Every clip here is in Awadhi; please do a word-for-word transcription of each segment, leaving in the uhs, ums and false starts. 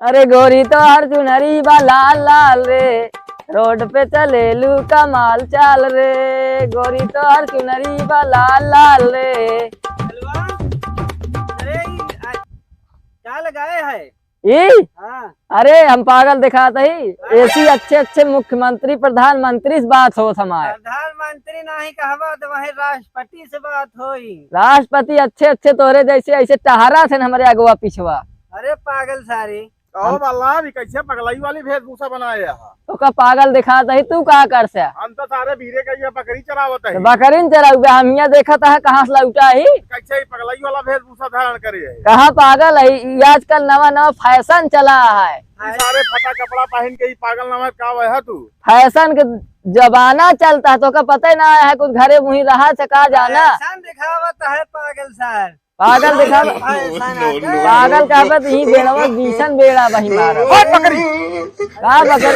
अरे गोरी तोहर चुनरी बा लाल लाल रे, रोड पे चलेलू कमाल चाल रे। गोरी तोहर चुनरी बा लाल लाल रे। बलवा, अरे ई, आ, का लगाए है? ई? हाँ। अरे हम पागल दिखात ही, हाँ। एसी अच्छे अच्छे मुख्यमंत्री प्रधानमंत्री से बात होत हमार। प्रधानमंत्री नाही कहबा तो वही राष्ट्रपति से बात होई। राष्ट्रपति अच्छे अच्छे तोहरे जैसे ऐसे टहरा थे हमरे अगवा पिछवा। अरे पागल सारे। कहो हम बल्ला, अभी कैसे पगलाई वाली वेशभूषा बनाए है? तोका पागल दिखात ही, तू का कर से? हम तो सारे भीरे के ये बकरी चरावत है। तो बकरी न चराउबे, हम हियाँ देखत है कहाँ से लौटा ही। कैसे ही पगलाई वाला वेशभूषा धारण करे है? कहाँ पागल है, ई आजकल नवा नवा फैशन चला है। ई सारे फटा कपड़ा पहन के ई पागल नवा का वह है तू? फैशन के जमाना चलता है, तोका पता ही ना है, कुछ घरे मुही रहा से का जाना। फैशन दिखावत है पागल सार। पागल दिखा, पागल कहबे तो ही बेड़वा बीसन बेड़ा बही मारा। ओए बकरी। का बकरी?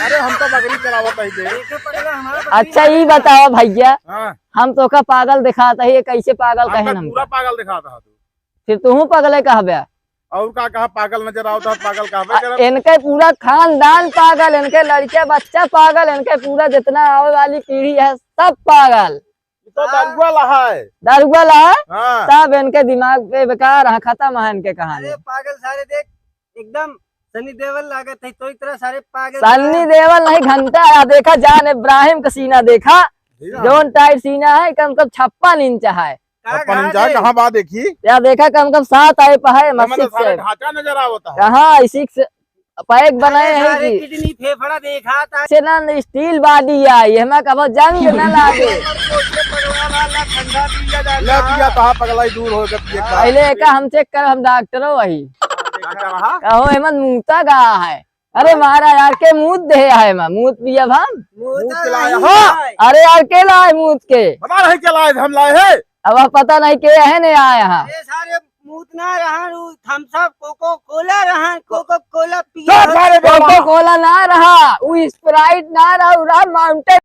अरे हम तो बकरी चरावत ही बे। अच्छा ई बतावा भैया, हाँ। हम तोका पागल दिखात ही, कैसे पागल कहे हम? पूरा पागल दिखात हा तू। फिर तू पागले कहबे। और का कहा, पागल नजर आवत हा, पागल कहबे करब। इनके पूरा खानदान पागल, इनके लड़के बच्चा पागल, इनके पूरा जितना आवे वाली पीढ़ी है सब पागल। ई तो दारुआ ला है। दारुआ ला है? हाँ। तब इनके दिमाग पे बेकार है, खत्म है इनके कहानी। अरे पागल सारे देख, एकदम सनी देओल लागत है, तो इतना सारे पागल सनी देओल नहीं, घंटा है। देखा जान इब्राहिम का सीना देखा, जौन टाइट सीना है, कम से कम छप्पन इंच है। छप्पन इंच है, कहाँ बा देखी? या देखा कम से कम सात आए पे है, मस्जिद से। ढांचा नजर आवता है। कहाँ इसी से पैक बनाए हैं सारे कि किडनी फेफड़ा देखा था। से ना स्टील बॉडी आई, एमा कबो जंग न लागे। ले पिया, तहा पगलाई दूर हो गई एक बार। पहले एका हम चेक कर, हम डॉक्टर हो वही। कहो एमन मूता गा है। अरे मारा यार, के मूत दे है एमा, मूत पियब हम। मूत पिलाया हो। अरे यार, के लाए मूत के? पता नहीं के लाए, हम लाए है। अब आप पता नहीं के है नहीं आया है। ये सारे मूत ना रहन, उ थम्स अप, कोको कोला रहन, कोको कोला पिया। चुप सारे बेवड़ा। कोको कोला ना रहा, उ स्प्राइट ना रहा, उ रहा माउंटेन।